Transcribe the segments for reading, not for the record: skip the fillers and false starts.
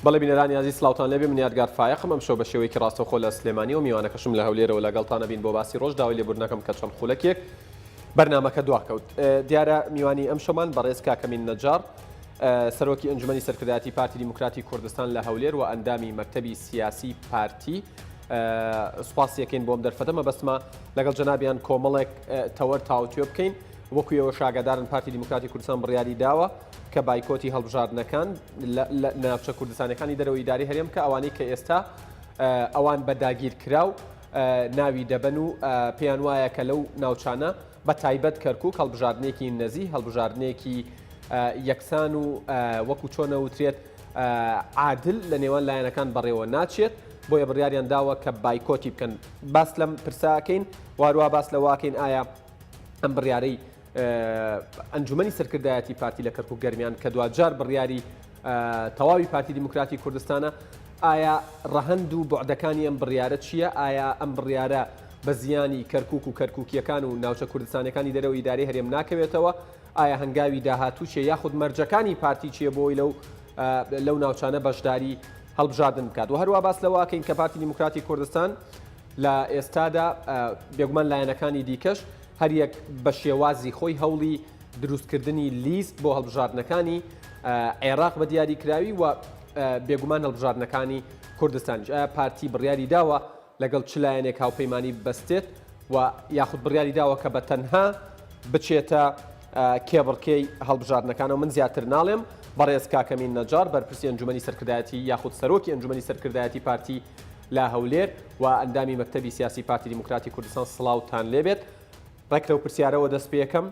بەڵێ بینەرانی ئازیز سڵاوتان لێبێ من یادگار فایەقم ئەمشەو بە شێوەیەکی ڕاستەوخۆ لە سلێمانیەوە میوانەکەشم لە هەولێرەوە لەگەڵتان ئەبین بۆ باسی ڕۆژ داوای لێبوردنەکەم کە چەند خولەکێک بەرنامەکە دواکەوت دیارە میوانی ئەمشەومان بەڕێز کاک ئەمین نەجاڕ سەرۆکی ئەنجومەنی سەرکردایەتی پارتی دیموکراتی کوردستان لە هەولێر و ئەندامی مەکتەبی سیاسی پارتی سوپاسی یەکەین بۆم دەرفەتە مەبەستمە لەگەڵ جەنابیان کۆمەڵێک تەوەر تاوتوێ بکەین وەکو ئێوەش ئاگادارن پارتی دیموکراتی کوردستان بڕیاری داوە کە بایکۆتی هەڵبژاردنەکان لە ناوچە کوردستانەکانی دەرەوەی ئیداری هەرێم کە ئەوانەی کە ئێستا ئەوان بە داگیرکراو ناوی دەبەن و پێیان وایە کە لەو ناوچانە بە تایبەت کەرکک هەڵبژاردنێکی نەزی هەڵبژاردنێکی یەکسان و وەکو چۆنە وترێت عادل لە نێوان لایەنەکان بەڕێوە ناچێت بۆیە بڕیاریان داوە کە بایکۆتی بکەن باس لەم پرساکەین واروا باس لەواکەین ئایا ئەم بڕیارەی ئەنجومەنی سەرکردایەتی پارتی لە کەرکوک گەرمیان کە دواجار بڕیاری تەواوی پارتی دیموکراتی کوردستانە ئایا ڕەهەند و بەعدەکانی ئەم بڕیارە چییە؟ ئایا ئەم بڕیارە بە زیانی کەرکک و کەرککیەکان و ناوچە کوردستانەکانی دەرەوە ئیداری هەرێم ناکەوێتەوە؟ ئایا هەنگاوی داهاتوو چیە یاخود مەرجەکانی پارتی چییە بۆی لەو لەو ناوچانە بەشداری هەڵبژاردن بکات و هەروە باس لەوەکەین کە پارتی دیموکراتی کوردستان لە ئێستادا بێگومان لایەنەکانی دیکەش هەریەک بە شێوازی خۆی هەوڵی دروستکردنی لیست بۆ هەڵبژاردنەکانی عێراق بە دیاریکراوی و بێگومان هەڵبژاردنەکانی کوردستانیش ئایا پارتی بڕیاری داوە لەگەڵ چ لایەنێک هاوپەیمانی ببەستێت و یاخود بڕیاری داوە کە بە تەنها بچێتە کێبڕکێی هەڵبژاردنەکانەوە من زیاتر ناڵێم بەڕێز کاک ئەمین نەجاڕ بەرپرسی ئەنجومەنی سەرکردایەتی یاخود سەرۆکی ئەنجومەنی سەرکردایەتی پارتی لە هەولێر و ئەندامی مەکتەبی سیاسی پارتی دیموکراتی کوردستان سڵاوتان لێبێت. ڕێک لەو پرسیارەوە دەست پێکەم،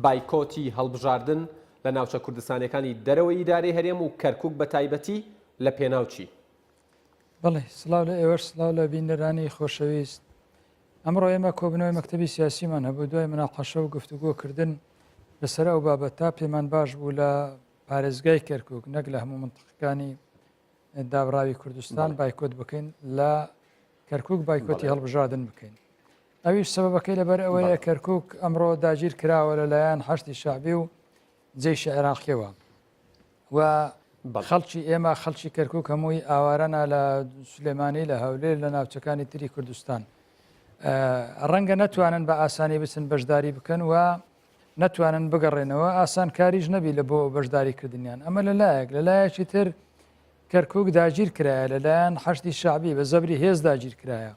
بایکۆتی هەڵبژاردن لە ناوچە کوردستانیەکانی دەرەوەی ئیدارەی هەرێم و کەرکوک بە تایبەتی لە پێناو چی؟ بەڵێ سڵاو لە ئێوەش سڵاو لە بینەرانی خۆشەویست. ئەمڕۆ ئێمە کۆبوونەوەی مەکتەبی سیاسیمان هەبوو دوای مناقەشە و گفتوگۆ کردن لەسەر ئەو بابەتە پێمان باش بوو لە پارێزگای کەرکوک نەک لە هەموو منتقەکانی دابڕاوی کوردستان بایکۆت بکەین لە کەرکک بایکۆتی هەڵبژاردن بکەین ئەویش سەبەکەی لەبەر ئەوەیە کەرکک ئەمڕۆ داگیر کراوە لەلایەن حەشدی شەعبی و جەیشی عێراقیەوە و خەڵکی ئێمە خەڵکی کەرکک هەمووی ئاوارەنا لە سلێمانی لە هەولێر لە ناوچەکانی تری کوردستان ڕەنگە نەتوانن بە ئاسانی بچن بەشداری بکەن و نەتوانن بگەڕێنەوە ئاسانکاریش نەبی لە بۆ بەشداری کردنیان ئەمە لە لایەک لە لایەکی تر کەرکک داگیر کرایە لەلایەن حەشدی شەعبی بە زەبری هێز داگیر کرایە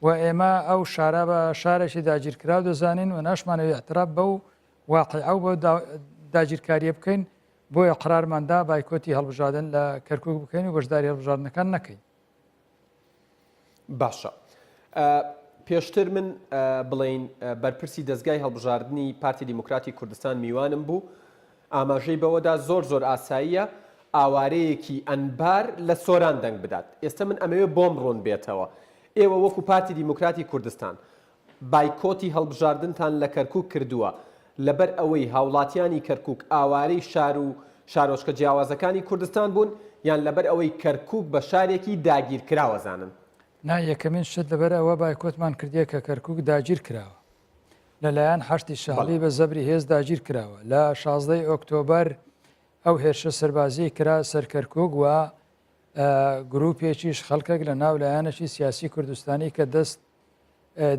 و ئێمە ئەو شارە بە شارێکی داگیرکراو دەزانین و ناشمانەوێ اعتراف بەو واقیعە و بەو داگیرکاریە بکەین بۆیە قرارماندا بایکۆتی هەڵبژاردن لە کەرکک بکەین و بەشداری هەڵبژاردنەکان نەکەین. باشە پێشتر من بڵێین بەرپرسی دەزگای هەڵبژاردنی پارتی دیموکراتی کوردستان میوانم بوو ئاماژەی بەوەدا زۆر زۆر ئاساییە ئاوارەیەکی ئەنبار لە سۆران دەنگ بدات ئێستا من ئەمەوێ بۆم ڕوون بێتەوە ئێوە وەکو پارتی دیموکراتی کوردستان بایکۆتی هەڵبژاردنتان لە کەرکوک کردووە لەبەر ئەوەی هاوڵاتیانی کەرکوک ئاوارەی شار و شارۆچکە جیاوازەکانی کوردستان بوون یان لەبەر ئەوەی کەرکوک بە شارێکی داگیرکراو ئەزانن؟ نا یەکەمین شت لەبەر ئەوە بایکۆتمان کردیە کە کەرکوک داگیر کراوە لە لایەن حەشدی شەعبی بە زەبری هێز داگیر کراوە لە 16 ئۆکتۆبەر ئەو هێرشە سەربازیەی کرا سەر کەرکوک و گروپێکیش خەڵکێک لە ناو لایەنێکی سیاسی کوردستانی کە دەست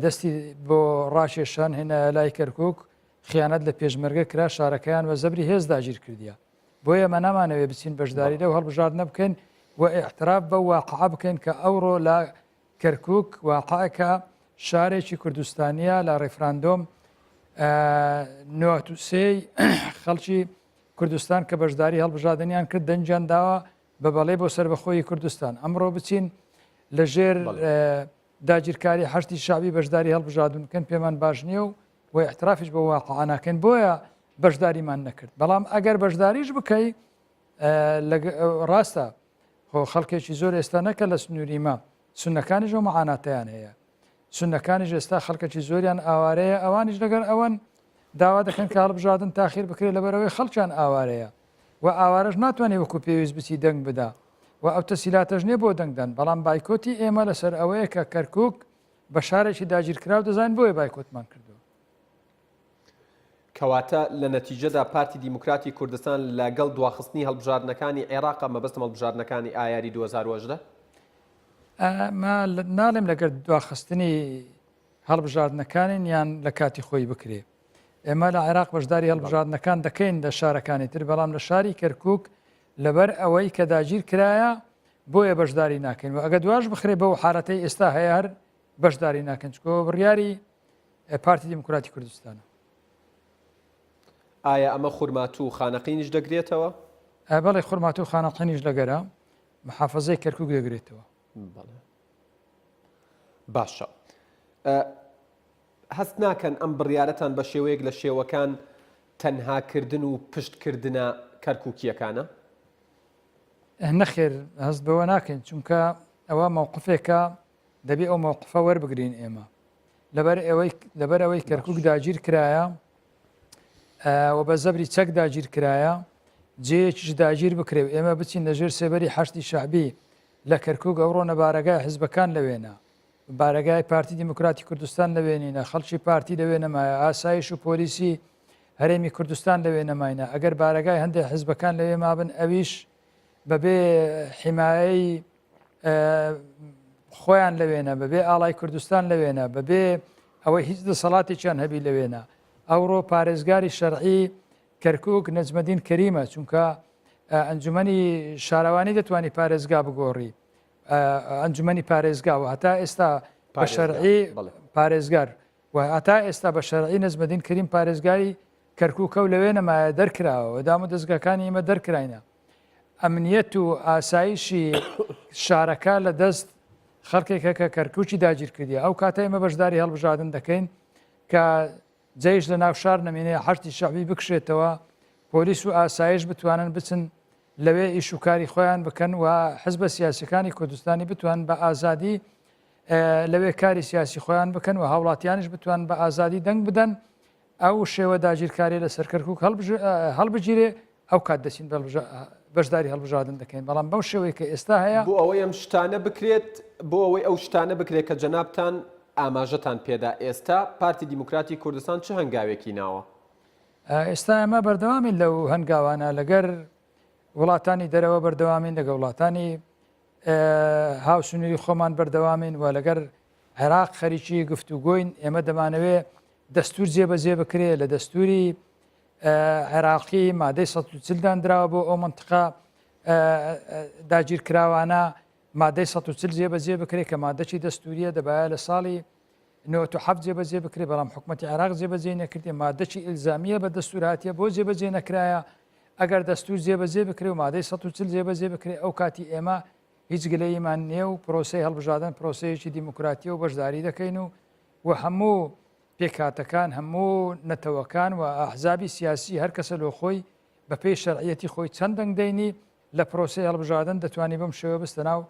دەستی بۆ ڕاکێشان هێنایە لای کەرکک خیانەت لە پێشمەرگە کرا شارەکەیان بە زەبری هێز داگیر کردیە بۆیە ئێمە نامانەوێ بچین بەشداری لەو هەڵبژاردنە بکەین و ئیعتراف بەو واقعە بکەین کە ئەوڕۆ لە کەرکک واقعەکە شارێکی کوردستانیە لە ڕیفراندۆم نۆ خەڵکی کوردستان کە بەشداری هەڵبژاردنیان کرد دەنگیان داوە بە بەڵێ بۆ سەربەخۆیی کوردستان ئەمڕۆ بچین لەژێر داگیرکاری حەشدی شەعبی بەشداری هەڵبژاردن بکەن پێمان باش نییە و و ئیعترافیش بە واقعە ناکەین بۆیە بەشداریمان نەکرد بەڵام ئەگەر بەشداریش بکەی ڕاستە خۆ خەڵکێکی زۆر ئێستا نەکە لە سنووریمە سونەکانیش ئەو معاناتیان هەیە سونەکانیش ئێستا خەڵکێکی زۆریان ئاوارەیە ئەوانیش لەگەر ئەوەن داوا دەکەن کە هەڵبژاردن تاخیر بکرێت لەبەرەوەی خەڵکیان ئاوارەیە و ئاوارەش ناتوانێت وەکو پێویست بچی دەنگ بدا و ئەو تەسیلاتەش نیە بۆ دەنگدان، بەڵام بایکۆتی ئێمە لەسەر ئەوەیە کە کەرکوک بە شارێکی داگیرکراو دەزانین بۆیە بایکۆتمان کردووە. کەواتە لە نەتیجەدا پارتی دیموکراتی کوردستان لە گەڵ دواخستنی هەڵبژاردنەکانی عێراقە، مەبەستم هەڵبژاردنەکانی ئایاری 2018؟ ئەمە ناڵێم لەگەر دواخستنی هەڵبژاردنەکانین یان لە کاتی خۆی بکرێ. ئێمە لە عێراق بەشداری هەڵبژاردنەکان دەکەین لە شارەکانی تر، بەڵام لە شاری کەرکووک لەبەر ئەوەی کە داگیر کرایە بۆیە بەشداری ناکەین و ئەگە دواش بخرێ بەو حالەتەی ئێستا هەیە هەر بەشداری ناکەن چکۆ بڕیاری پارتی دیموکراتی کوردستانە. ئایا ئەمە خورماتوو و خانەقینیش دەگرێتەوە؟ بەڵێ خورماتوو و خانەقینیش لەگەرە محافەزەی کەرکوک دەگرێتەوە. بەڵێ باشە هەست ناکەن ئەم بڕیارەتان بە شێوەیەک لە شێوەکان تەنها کردن و پشت کردنە کەرکوکییەکانە؟ نەخێر هەست بەوە ناکەین چونکە ئەوە مەوقفێکە دەبێ ئەو مەوقفە وەربگرین ئێمە لەبەر ئەوەی لەبەر ئەوەی کەرکک داگیر کرایە و بە زەبری چەک داگیر کرایە جێیەکیش داگیر بکرێ و ئێمە بچین لە ژێر سێبەری حەشدی شەعبی لە کەرکک ئەوڕۆ نەبارەگای حزبەکان لەوێنە بارەگای پارتی دیموکراتی کوردستان لەوێ نینە، خەڵکی پارتی لەوێ نەمایە، ئاسایش و پۆلیسی هەرێمی کوردستان لەوێ نەماینە، ئەگەر بارەگای هەندێک حزبەکان لەوێ مابن ئەویش بەبێ حیمایەی خۆیان لەوێنە، بەبێ ئاڵای کوردستان لەوێنە، بەبێ ئەوەی هیچ دەسەڵاتێکیان هەبی لەوێنە. ئەوڕۆ پارێزگاری شەرعی کەرکک نەجمەدین کەریمە، چونکە ئەنجومەنی شارەوانی دەتوانی پارێزگا بگۆڕی. ئەنجومەنی پارێزگا و هەتا ئێستا بە شەرعی پارێزگار و هەتا ئێستا بە شەرعی نەجمەدین کریم پارێزگاری کەرکووکە و لەوێ نەمایە دەرکراوە دام و دەستگاکانی ئێمە دەرکراینە ئەمنیەت و ئاسایشی شارەکە لە دەست خەڵکێکە کە کەرکوکی داگیر کردی ئەو کاتە ئێمە بەشداری هەڵبژاردن دەکەین کە جەیش لە ناو شار نەمینێ حەشدی شەعبی بکشێتەوە پۆلیس و ئاسایش بتوانن بچن لەوێ ئیش و کاری خۆیان بکەن و حزبە سیاسەکانی کوردستانی بتوان بە ئازادی لەوێ کاری سیاسی خۆیان بکەن و هاوڵاتیانش بتوان بە ئازادی دەنگ بدەن ئەو شێوە داگیرکاری لە سەرکەرکک هەڵبگیرێ ئەو کات دەچین بەشداری هەڵبژاردن دەکەین بەڵام بەو شێوەی کە ئێستا هەیە بۆ ئەوەی ئەم شتانە بکرێت بۆ ئەوەی ئەو شتانە بکرێت کە جەنابتان ئاماژەتان پێدا ئێستا پارتی دیموکراتی کوردستان چ هەنگاوێکی ناوە؟ ئێستا ئێمە بەردەوامین لەو هەنگاوانە لەگەر وڵاتانی دەرەوە بەردەوامین لەگە وڵاتانی هاوسنووری خۆمان بەردەوامین و لەگەر عێراق خەریکی گفتوگۆین ئێمە دەمانەوێ دەستور جێبەجێ بکرێ لە دەستوری عێراقی مادەی 140 دانراوە بۆ ئەو منتقە داگیرکراوانە مادەی 140 جێبەجێ بکرێت کە مادەکی دەستوریە دەبایە لە ساڵی 97 جێبەجێ بکرێت بەڵام حکوومەتتی عێراق جێبەجێ نەکردێ مادەکی ئیلزامیە بە دەستور هاتیە بۆ جێبەجێ نەکرایە ئەگەر دەستور جێبەجێ بکرێ و مادەی 140 جێبەجێ بکرێ ئەو کاتی ئێمە هیچ گلەییمان نییە و پرۆسەی هەڵبژاردن پرۆسەیەکی دیموکراتیە و بەشداری دەکەین و و هەموو پێکهاتەکان، هەموو نەتەوەکان و ئەحزابی سیاسی هەر کەسە لۆ خۆی بە پێی شەرعیەتی خۆی چەند دەنگ دەینی لە پرۆسەی هەڵبژاردن دەتوانی بەم شێوە بستە ناو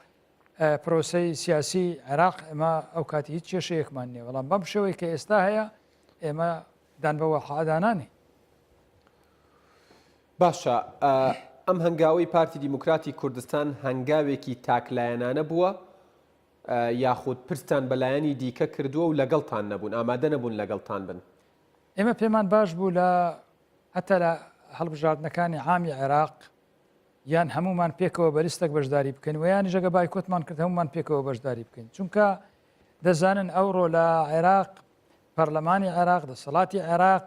پرۆسەی سیاسی عێراق ئێمە ئەو کاتی هیچ کێشەیەکمان نییە بەڵام بەم شێوەی کە ئێستا هەیە ئێمە دان بە واقعدانانی. باشە ئەم هەنگاوەی پارتی دیموکراتی کوردستان هەنگاوێکی تاکلایەنانە بووە یاخود پرستان بە لایەنی دیکە کردووە و لەگەڵتان نەبوون، ئامادە نەبوون لەگەڵتان بن؟ ئێمە پێمان باش بوو لە هەتا لە هەڵبژاردنەکانی عامی عێراق یان هەمومان پێکەوە بە لیستێک بەشداری بکەین و یانیش ئەگە بایکۆتمان کرد هەمومان پێکەوە بەشداری بکەین چونکە دەزانن ئەوڕۆ لە عێراق پەرلەمانی عێراق دەسەڵاتی عێراق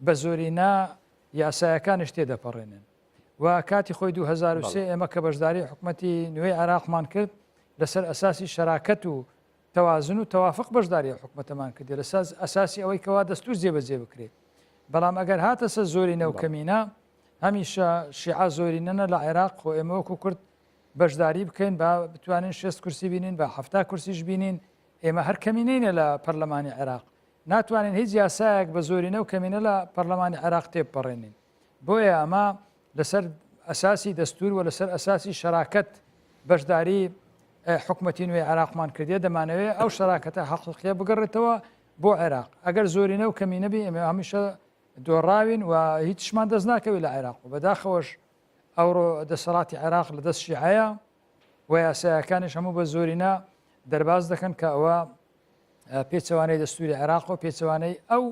بە زۆرینە یاسایەکانیش تێدەپەڕێنن و کاتی خۆی 2003 ئێمە کە بەشداری حکومەتی نوێی عێراقمان کرد لەسەر ئەساسی شەراکەت و تەوازن و تەوافق بەشداری حکومەتەمان کردی لەسەر ئەساسی ئەوەی کەوا دەستور جێبەجێ بکرێت بەڵام ئەگەر هاتە سەر زۆرینە و کەمینە هەمیشە شیعە زۆرینەنە لە عێراق خۆ ئێمە وەکو کورد بەشداری بکەین با بتوانین شێست کورسی بینین بە هەفتا کورسیش بینین ئێمە هەر کەمینەینە لە پەرلەمانی عێراق ناتوانین هیچ یاسایەک بە زۆرینە و کەمینە لە پەرلەمانی عێراق تێبپەڕێنین بۆیە ئەمە لەسەر ئەساسی دەستور و لەسەر ئەساسی شەراکەت بەشداری حکومەتی نوێی عێراقمان کردیە دەمانەوێت ئەو شەراکەتە حەقیقیە بگەڕێتەوە بۆ عێراق ئەگەر زۆرینە و کەمینە بی ئێمە هەمیشە دۆڕاوین و هیچشمان دەست ناکەوێت لە عێراق و بەداخەوەش ئەوڕۆ دەسەڵاتی عێراق لە دەست شیعەیە و یاسایەکانیش هەموو بە زۆرینە دەرباز دەکەن کە ئەوە پێچەوانەی دەستوری عێراق و پێچەوانەی ئەو.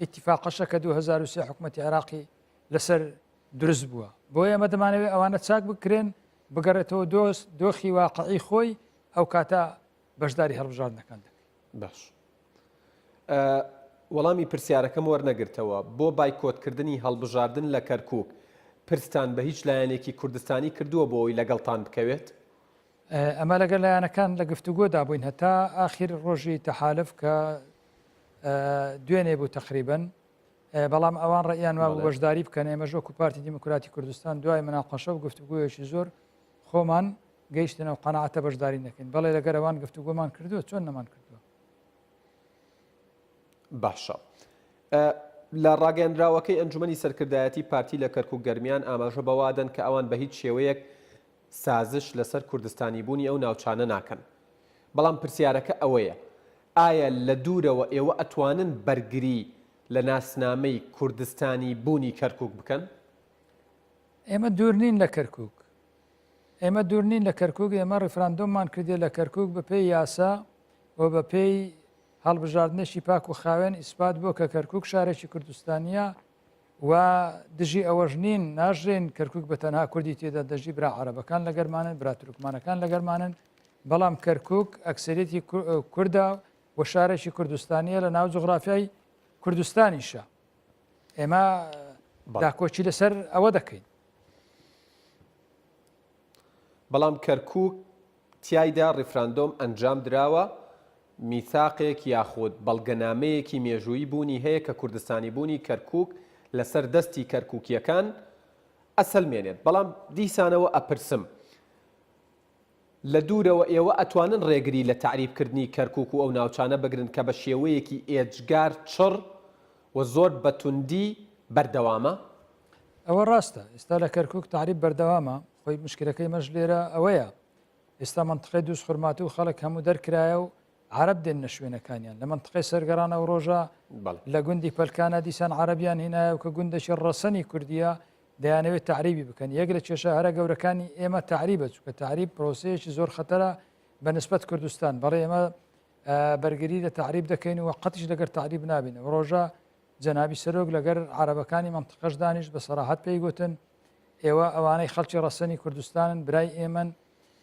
ئیتیفاقەشە کە 2023 حکوومەتی عێراقی لەسەر دروست بووە. بۆیە ئێمە دەمانەوێت ئەوانە چاک بکرێن، بگەڕێتەوە دۆست دۆخی واقعی خۆی، ئەو کاتە بەشداری هەڵبژاردنەکان دەکەین. باش. وەڵامی پرسیارەکەم وەرنەگرتەوە، بۆ بایکۆتکردنی هەڵبژاردن لە کەرکووک پرستان بە هیچ لایەنێکی کوردستانی کردووە بۆ ئەوەی لەگەڵتان بکەوێت؟ ئەمە لەگەل لایەنەکان لە گفتوگۆدا بووین هەتا ئاخیر ڕۆژی تەحالف کە دوێنێ بوو تەقریبەن، بەڵام ئەوان ڕێیان وابوو بەشداری بکەن، ئێمەش وەکو پارتی دیموکراتی کوردستان دوای مناقەشە و گفتوگۆیەکی زۆر خۆمان گەیشتنە و قەناعەتە بەشداری نەکەین. بەڵێ لەگەر ئەوان گفتوگۆمان کردووە، چۆن نەمان کردووە؟ باشە. لە ڕاگەیەندراوەکەی ئەنجومەنی سەرکردایەتی پارتی لە کەرکوک گەرمیان ئاماژە بەوەدەن کە ئەوان بە هیچ شێوەیەک سازش لەسەر کوردستانیبوونی ئەو ناوچانە ناکەن. بەڵام پرسیارەکە ئەوەیە ئایا لە دوورەوە ئێوە ئەتوانن بەرگری لە ناسنامەی کوردستانی بوونی کەرکوک بکەن؟ ئێمە دوور نین لە کەرکوک. ئێمە دوور نین لە کەرکوک، ئێمە ڕیفراندۆممان کردیە لە کەرکوک بە پێی یاسا و بە پێی هەڵبژاردنێکی پاک و خاوێن ئیسپات بووە کە کەرکوک شارێکی کوردستانیە و دژی ئەوەش نین، ناشرێن کەرکوک بە تەنها کوردی تێدا دەژی، برا عەرەبەکان لەگەرمانن، برا تورکمانەکان لەگەرمانن، بەڵام کەرکوک ئەکسەریەتی کوردە و شارێکی کوردستانیە لە ناو جوغرافیای کوردستانیشە. ئێمە داکۆکی لەسەر ئەوە دەکەین. بەڵام کەرکوک تیایدا ڕیفراندۆم ئەنجام دراوە، میساقێک یاخود بەڵگەنامەیەکی مێژوویی بوونی هەیە کە کوردستانیبوونی کەرکوک لەسەر دەستی کەرکوکییەکان ئەسەلمێنێت، بەڵام دیسانەوە ئەپرسم لە دوورەوە ئێوە ئەتوانن ڕێگری لە تەعریبکردنی کەرکوک و ئەو ناوچانە بگرن کە بە شێوەیەکی ئێجگار چڕ و زۆر بە توندی بەردەوامە؟ ئەوە ڕاستە ئێستا لە کەرکوک تەعریب بەردەوامە، خۆی مشکلەکەی مەش لێرە ئەوەیە ئێستا مەنتقەی دووزخورماتوو خەڵک هەموو دەرکرایە و عەرەب دێننە شوێنەکانیان لە مەنتقەی سەرگەڕان ئەو ڕۆژە لە گوندی پەلکانە دیسان عەرەبیان هینایە و کە گوندێکی ڕەسەنی کوردیە دەیانەوێت تەعریبی بکەن یەک لە کێشە هەرە گەورەکانی ئێمە تەعریبە چونکە تەعریب پرۆسەیەکی زۆر خەتەرە بە نسبەت کوردستان بەڵێ ئێمە بەرگری لە تەعریب دەکەین و قەتیش لەگەر تەعریب نابین ئەو ڕۆژە جەنابی سەرۆک لەگەر عەرەبەکانی مەنتقەش دانیشت بە سەراحەت پێی گوتن ئێوە ئەوانەی خەڵکی ڕەسەنی کوردستانن برای ئێمەن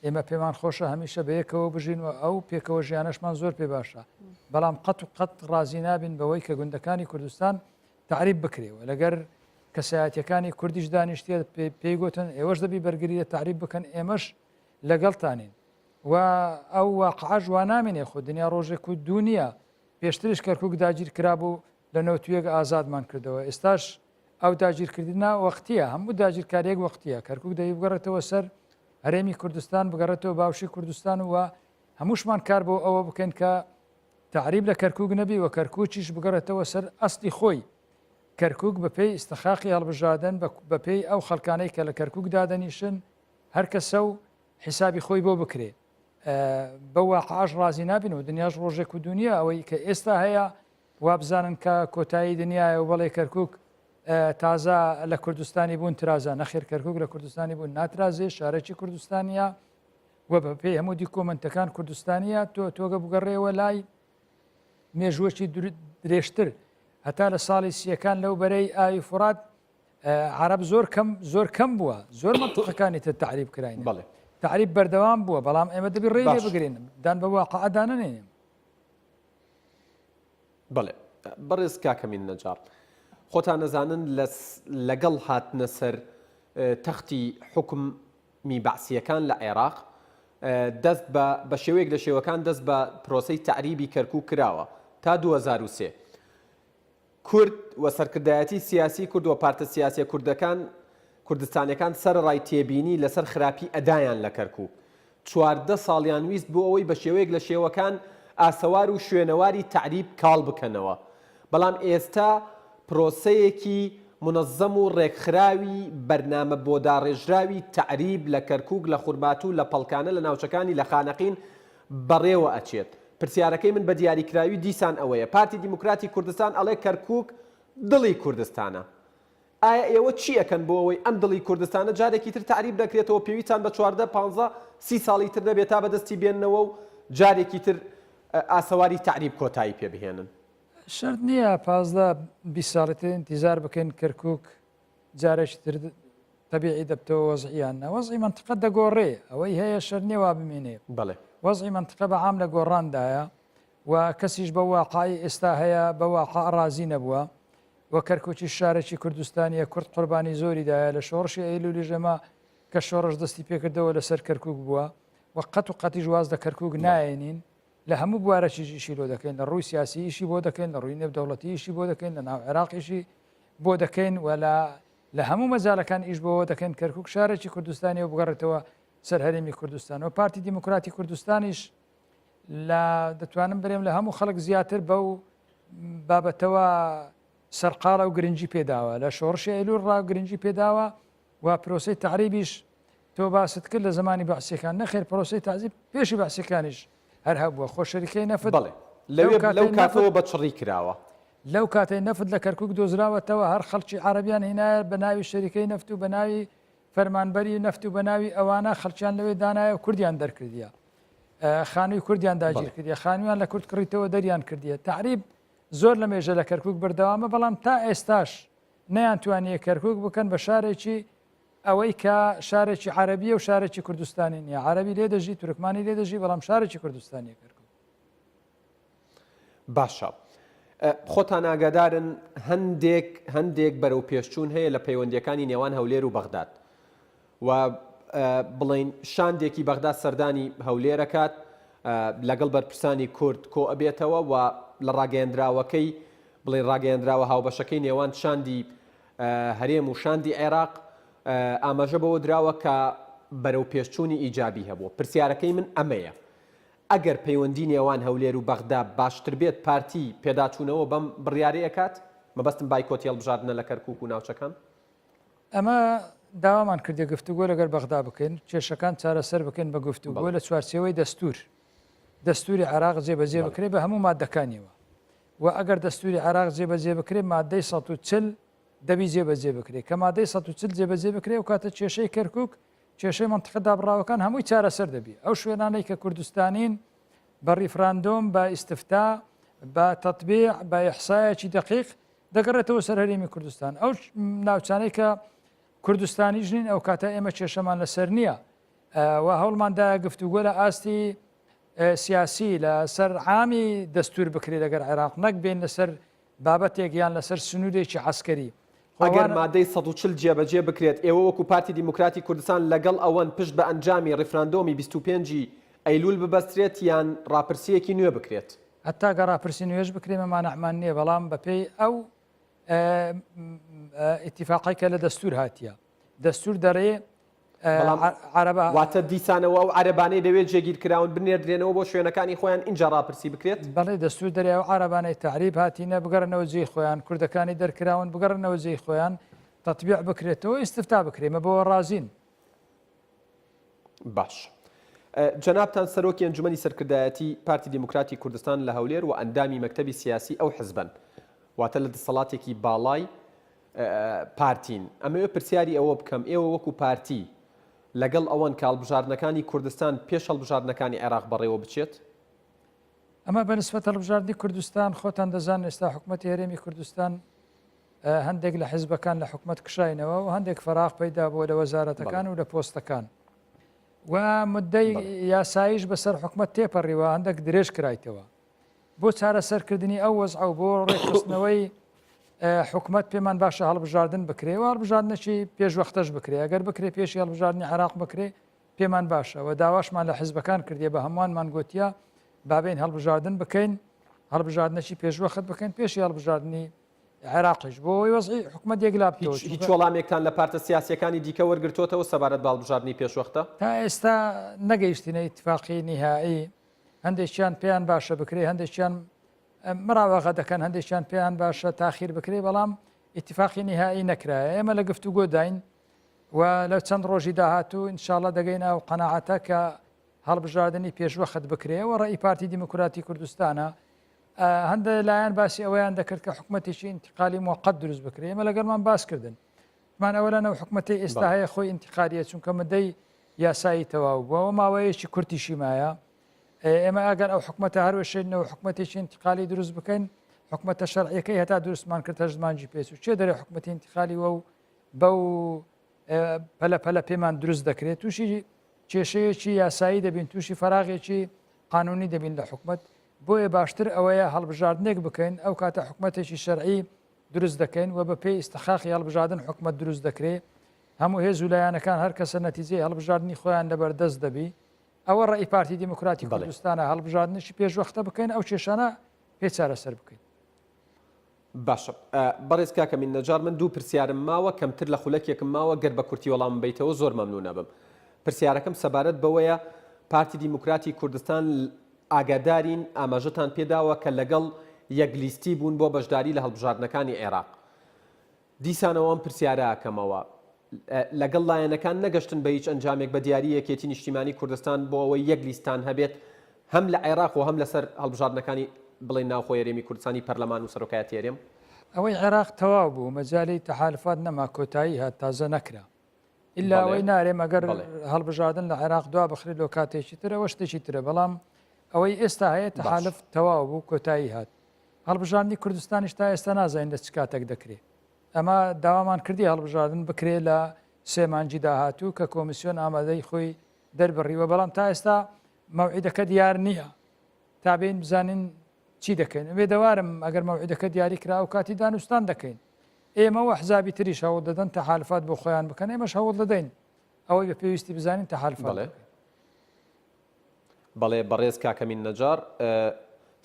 ئێمە پێمان خۆشە هەمیشە بەیەکەوە بژین و ئەو پێکەوە ژیانەشمان زۆر پێ باشە بەڵام قەت و قەت ڕازی نابین بەوەی کە گوندەکانی کوردستان تەعریب بکرێ و لەگەر کەسایەتیەکانی کوردیش دانیشتە پێی گوتن ئێوەش دەبی بەرگری لە تەعریب بکەن ئێمەش لەگەڵتانین و ئەو واقعەش وا نامێنێ خۆ دنیا ڕۆژێک و دوو نییە پێشتریش کەرکک داگیر کرابوو لە نەوتویەک ئازادمان کردەوە ئێستاش ئەو داگیرکردنە وەختیە هەموو داگیرکاریەک وەختیە کەرکک دەبی بگەڕێتەوە سەر هەرێمی کوردستان بگەڕێتەوە باوشی کوردستان و هەمووشمان کار بۆ ئەوە بکەین کە تەعریب لە کەرکک نەبی و کەرکوچیش بگەڕێتەوە سەر ئەسلی خۆی کەرکک بەپێی ئیستحقاقی هەڵبژاردن بەپێی ئەو خەڵکانەی کە لە کەرکک دادەنیشن هەر کەسە و حیسابی خۆی بۆ بکرێ بە واقعاش ڕازی نابین و دنیاش ڕۆژێک و دنیا ئەوەی کە ئێستا هەیە وابزانن کە کۆتایی دنیایە و بەڵێ کەرکک تازە لە کوردستانی بوون ترازا نەخێر کەرکک لە کوردستانی بوون ناترازێ شارێکی کوردستانیە و بە پێی هەموو دیکۆمنتەکان کوردستانیە تۆ تۆگە بگەڕێەوە لای مێژوەکی درێژتر هەتا لە ساڵی سیەکان لەو بەرەی ئاوی فڕات عرب زۆر کەم زۆر کەم بووە زۆر منطقەکانی تر تعریب کراین بەڵێ تعریب بەردەوام بووە بەڵام ئێمە دەبی ڕێ بگرین دان بە واقعدانەنێنین بەڵێ بەڕێز کاک ئەمین نەجاڕ، خۆتان ئەزانن لەگەڵ هاتنە سەر تەختی حوکمی بەعسییەکان لە عێراق دەست بە بە شێوەیەک لە شێوەکان دەست بە پرۆسەی تەعریبی کەرکوک کراوە تا 2003 کورد و سەرکردایەتی سیاسی کورد و پارتە سیاسیە کوردەکان کوردستانیەکان سەرەڕای تێبینی لەسەر خراپی ئەدایان لە کەرکوک 14 ساڵیان ویست بۆ ئەوەی بە شێوەیەک لە شێوەکان ئاسەوار و شوێنەواری تەعریب کاڵ بکەنەوە بەڵام ئێستا پرۆسەیەکی مونەزەم و ڕێکخراوی بەرنامە بۆداڕێژراوی تەعریب لە کەرکوک لە خورماتوو لە پەڵکانە لە ناوچەکانی لە خانەقین بەڕێوە ئەچێت. پرسیارەکەی من بە دیاریکراوی دیسان ئەوەیە، پارتی دیموکراتی کوردستان ئەڵێ کەرکوک دڵی کوردستانە. ئایا ئێوە چی ئەکەن بۆ ئەوەی ئەم دڵی کوردستانە جارێکی تر تەعریب نەکرێتەوە، پێویستتان بە 14، پانزە، سی ساڵی تر نەبێت تا بەدەستی بێننەوە و جارێکی تر ئاسەواری تەعریب کۆتایی پێ بهێنن؟ شەرت نییە 15 20 ساڵی تر ئینتیزار بکەین کەرکک جارێکی تر تەبیعی دەبتەوە وەزعیان نە وەزعی مەنتقە دەگۆڕێ ئەوەی هەیە شەرت نییە وا بمێنێ بەڵێ. وەزعی مەنتقە بە عام لە گۆڕاندایە و کەسیش بەو واقعەی ئێستا هەیە بە واقع ڕازی نەبووە و کەرکوکیش شارێکی کوردستانیە کورد قوربانی زۆری دایە لە شۆڕشی ئەیلولیش ئێمە کە شۆڕش دەستی پێکردەوە لەسەر کەرکوک بووە و قەت و قەتیش واز لە کەرکوک نایەنین لە هەموو بوارەکیش ئیشی لۆ دەکەین لە ڕووی سیاسی ئیشی بۆ دەکەین لە ڕووی نێودەوڵەتی ئیشی بۆ دەکەین لە ناو عێراقیشی بۆ دەکەین و لە لە هەموو مەجالەکان ئیش بۆەوە دەکەین کەرکک شارێکی کوردستانی و بگەڕێتەوە سەر هەرێمی کوردستان و پارتی دیموکراتی کوردستانیش لە دەتوانم برێم لە هەموو خەڵک زیاتر بەو بابەتەوە سەرقاڵە و گرنگی پێداوە لە شۆڕشی ئەیلول ڕا گرنگی پێداوە و پرۆسەی تەعریبیش تۆ باست کرد لە زمانی بەعسیەکان نەخێر پرۆسەی تەعریب پێشی بەعسیەکانیش هەر هەبووە خۆ شەریکەی نەفت بەڵێ لەوێ لەو کاتەوە بە چڕی کراوە. لەو کاتەی نەفت لە کەرکوک دۆزراوەتەوە هەر خەڵکی عەرەبیان هینایە بە ناوی شەریکەی نەفت و بە ناوی فەرمانبەری نەفت و بە ناوی ئەوانە خەڵکیان لەوێ دانایە و کوردیان دەرکردیە خانووی کوردیان داگیر کردیە خانوویان لە کورد کڕیتەوە دەریان کردیە تەعریب زۆر لە مێژە لە کەرکوک بەردەوامە بەڵام تا ئێستاش نەیانتوانیە کەرکوک بکەن بە شارێکی ئەوەی کە شارێکی عەرەبیە و شارێکی کوردستانی نییە عەرەبی لێ دەژی تورکمانی لێ دەژی بەڵام شارێکی کوردستانیە کەرکوک. باشە خۆتان ئاگادارن هەندێک هەندێک بەرەو پێشچوون هەیە لە پەیوەندیەکانی نێوان هەولێر و بەغداد و بڵین شاندێکی بەغدا سەردانی هەولێرەکات لەگەڵ بەرپرسانی کورد کۆ ئەبێتەوە و لە ڕاگەیەندراوەکەی بڵێن ڕاگەیەندراوە هاوبەشەکەی نێوان شاندی هەرێم و شاندی عێراق ئاماژە بەوە دراوە کە بەرەو پێشچوونی ئیجابی هەبووە. پرسیارەکەی من ئەمەیە، ئەگەر پەیوەندی نێوان هەولێر و بەغدا باشتر بێت پارتی پێداچوونەوە بەم بڕیارەی ئەکات؟ مەبەستم بایکۆتی هەڵبژاردنە لە کەرکوک و ناوچەکان؟ ئەمە داوامان کردیە گفتوگۆ لەگەر بەغدا بکەین، کێشەکان چارەسەر بکەین بە گفتوگۆ لە چوارچێوەی دەستور، دەستوری عێراق جێبەجێ بکرێت بە هەموو مادەکانیەوە. و ئەگەر دەستوری عێراق جێبەجێ بکرێت مادەی 140 دەبی جێبەجێ بکرێت کە مادەی 140 جێبەجێ بکرێت و کاتە کێشەی کەرکک کێشەی منتیقە دابڕاوەکان هەمووی چارەسەر دەبی ئەو شوێنانەی کە کوردستانین بە ڕیفراندۆم بە ئیستفتا بە تەطبیع بە ئیحسایەکی دقیق دەگەڕێتەوە سەر هەرێمی کوردستان ئەو ناوچانەی کە کوردستانیش نین ئەو کاتە ئێمە کێشەمان لەسەر نییە و هەوڵماندا گفتوگۆ لە ئاستی سیاسی لە سەر عامی دەستور بکرێت لەگەر عێراق نەک بێن لەسەر بابەتێک یان لەسەر سنوورێکی عەسکەری. ئەگەر مادەی 140 جێبەجێ بکرێت، ئێوە وەکو پارتی دیموکراتی کوردستان لەگەڵ ئەوەن پشت بە ئەنجامی ڕیفراندۆمی 25 ی ئەیلول ببەسترێت یان ڕاپرسییەکی نوێ بکرێت؟ هەتا گەر ڕاپرسی نوێش بکرێ مەمانەعمان نییە، بەڵام بەپێی ئەو ئیتیفاقەی کە لە دەستور هاتیە. دەستور دەرێ بەڵام عەرەبە واتە دیسانەوە ئەو عەرەبانەی لەوێ جێگیر کراون بنێردرێنەوە بۆ شوێنەکانی خۆیان ئینجا ڕاپرسی بکرێت؟ بەڵێ دەستور دەرێ ئەو عەرەبانەی تەعریب هاتینە بگەڕێنەوە جێی خۆیان کوردەکانی دەرکراون بگەڕێنەوە جێی خۆیان تەتبیع بکرێتەوە ئیستفتا بکرێ مە بەوە ڕازین. باش جەنابتان سەرۆکی ئەنجومەنی سەرکردایەتی پارتی دیموکراتی کوردستان لە هەولێر و ئەندامی مەکتەبی سیاسی ئەو حزبەن واتە لە دەسەڵاتێکی باڵای پارتین. ئەمەوێ پرسیاری ئەوە بکەم ئێوە وەکو پارتی لەگەڵ ئەوەن کە هەڵبژاردنەکانی کوردستان پێش هەڵبژاردنەکانی عێراق بەڕێوە بچێت؟ ئەمە بە نسبەت هەڵبژاردنی کوردستان خۆتان دەزانن ئێستا حکومەتی هەرێمی کوردستان هەندێک لە حزبەکان لە حکومەت کشاینەوە و هەندێک فەراغ پەیدا بووە لە وەزارەتەکان و لە پۆستەکان و مدەی یاساییش بەسەر حکومەت تێپەڕیوە هەندێک درێژ کرایتەوە. بۆ چارەسەرکردنی ئەو وەزعە و بۆ ڕێکخستنەوەی حکومەت پێمان باشە هەڵبژاردن بکرێ و هەڵبژاردنێکی پێشوەختەش بکرێ ئەگەر بکرێ پێشی هەڵبژاردنی عێراق بکرێ پێمان باشە و داواشمان لە حزبەکان کردیە بە هەمووانمان گوتیە بابین هەڵبژاردن بکەین هەڵبژاردنێکی پێشوەخت بکەین پێشی هەڵبژاردنی عێراقیش بۆ ئەوەی وەزعی حکومەت یەکلا بکەوە. هیچ وەڵامێکتان لە پارتە سیاسییەکانی دیکە وەرگرتووەتەوە سەبارەت بە هەڵبژاردنی پێشوەختە؟ تا ئێستا نەگەیشتینە ئیتفاقی نیهائی هەندێکیان پێیان باشە بکرێ هەندێکیان مراوەغە دەکەن هەندێکیان پێیان باشە تاخیر بکرێ بەڵام ئیتفاقی نیهایی نەکرایە ئێمە لە گفتوگۆداین و لە چەند ڕۆژی داهاتوو ئینشاءاللە دەگەین ئەو قەناعەتە کە هەڵبژاردنی پێشوەخت بکرێ و ڕێی پارتی دیموکراتی کوردستانە هەندێک لایەن باسی ئەوەیان دەکرد کە حکوومەتێکی ئینتقالی موقت دروست بکرێ ئێمە لەگەڵمان باس کردن مان ئەوەلەن ئەو حکومەتەی ئێستا هەیە خۆی ئینتقالیە چونکە مدەی یاسایی تەواو بووە و ماوەیەکی کورتیشی مایە ئێمە ئەگەر ئەو حکومەتە هەروەشێنەوە حکومەتێکی ئینتقالی دروست بکەین حکومەتە شەرعیەکەی هەتا دروستمان کرد هەشت مانگی پێچوو کێ دەرێ حکومەتی ئینتقالی وە و بەو پەلە پەلە پێمان دروست دەکرێت تووشی کێشەیەکی یاسایی دەبین تووشی فراغێکی قانونی دەبین لە حکومت بۆیە باشتر ئەوەیە هەڵبژاردنێک بکەین ئەو کاتە حکومەتێکی شەرعی دروست دەکەین و بە پێی ئیستحقاقی هەڵبژاردن حکومت دروست دەکرێت هەموو هێز و لایەنەکان هەر کەسە نەتیجەی هەڵبژاردنی خۆیان لەبەردەست دەبی ئەوە ڕێی پارتی دیموکراتی کوردستانە هەڵبژاردنێکی پێشوەختە بکەین ئەو کێشانە پێ چارەسەر بکەین. باشە بەڕێز کاک ئەمین نەجاڕ من دوو پرسیارم ماوە کەمتر لە خولەکێکم ماوە گەر بە کورتی وەڵامم بەیتەوە زۆر مەمنون ئەبم پرسیارەکەم سەبارەت بەوەیە پارتی دیموکراتی کوردستان ئاگادارین ئاماژەتان پێداوە کە لەگەڵ یەک لیستی بوون بۆ بەشداری لە هەڵبژاردنەکانی عێراق دیسانەوە ئەم پرسیارە ئەکەمەوە، لەگەڵ لایەنەکان نەگەشتن بە هیچ ئەنجامێک بە دیاری یەکێتی نیشتیمانی کوردستان بۆ ئەوەی یەک لیستتان هەبێت هەم لە عێراق و هەم لەسەر هەڵبژاردنەکانی بڵێین ناوخۆی هەرێمی کوردستانی پەرلەمان و سەرۆکایەتی هەرێم؟ ئەوەی عێراق تەواو بوو مەجالی تەحالفات نەما کۆتایی هات تازە نەکرا ئیلا ئەوەی نارێم ئەگەر هەڵبژاردن لە عێراق دوا بخرێت لۆ کاتێکی تر ئەوە شتێکی ترە بەڵام ئەوەی ئێستا هەیە تەحالف تەواو بوو کۆتایی هات هەڵبژاردنی کوردستانیش تا ئێستا نازانین لە چ کاتێک دەکرێ. ئەمە داوامان کردی هەڵبژاردن بکرێ لە سێ مانگی داهاتوو کە کۆمیسیۆن ئامادەی خۆی دەربڕیوە، بەڵام تا ئێستا مەوعیدەکە دیار نییە. تا بێین بزانین چی دەکەین. ئومێدەوارم ئەگەر مەوعیدەکە دیاری کرا ئەو کاتی دانوستان دەکەین. ئێمە و ئەحزابی تریش هەوڵ دەدەن تەحالفات بۆ خۆیان بکەن، ئێمەش هەوڵ دەدەین ئەوەی بە پێویستی بزانین تەحالفات بکەین. بەڵێ بەڕێز کاک ئەمین نەجاڕ،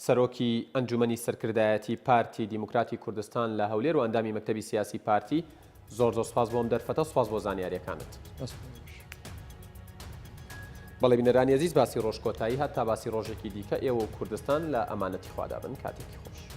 سەرۆکی ئەنجومەنی سەرکردایەتی پارتی دیموکراتی کوردستان لە هەولێر و ئەندامی مەکتەبی سیاسی پارتی، زۆر زۆر سوپاس بۆ ئەم دەرفەتە، سوپاس بۆ زانیاریەکانت. بەڵێ بینەرانی ئەزیز باسی ڕۆژ کۆتایی هات تا باسی ڕۆژێکی دیکە ئێوە و کوردستان لە ئەمانەتی خوادا بن کاتێکی خۆش.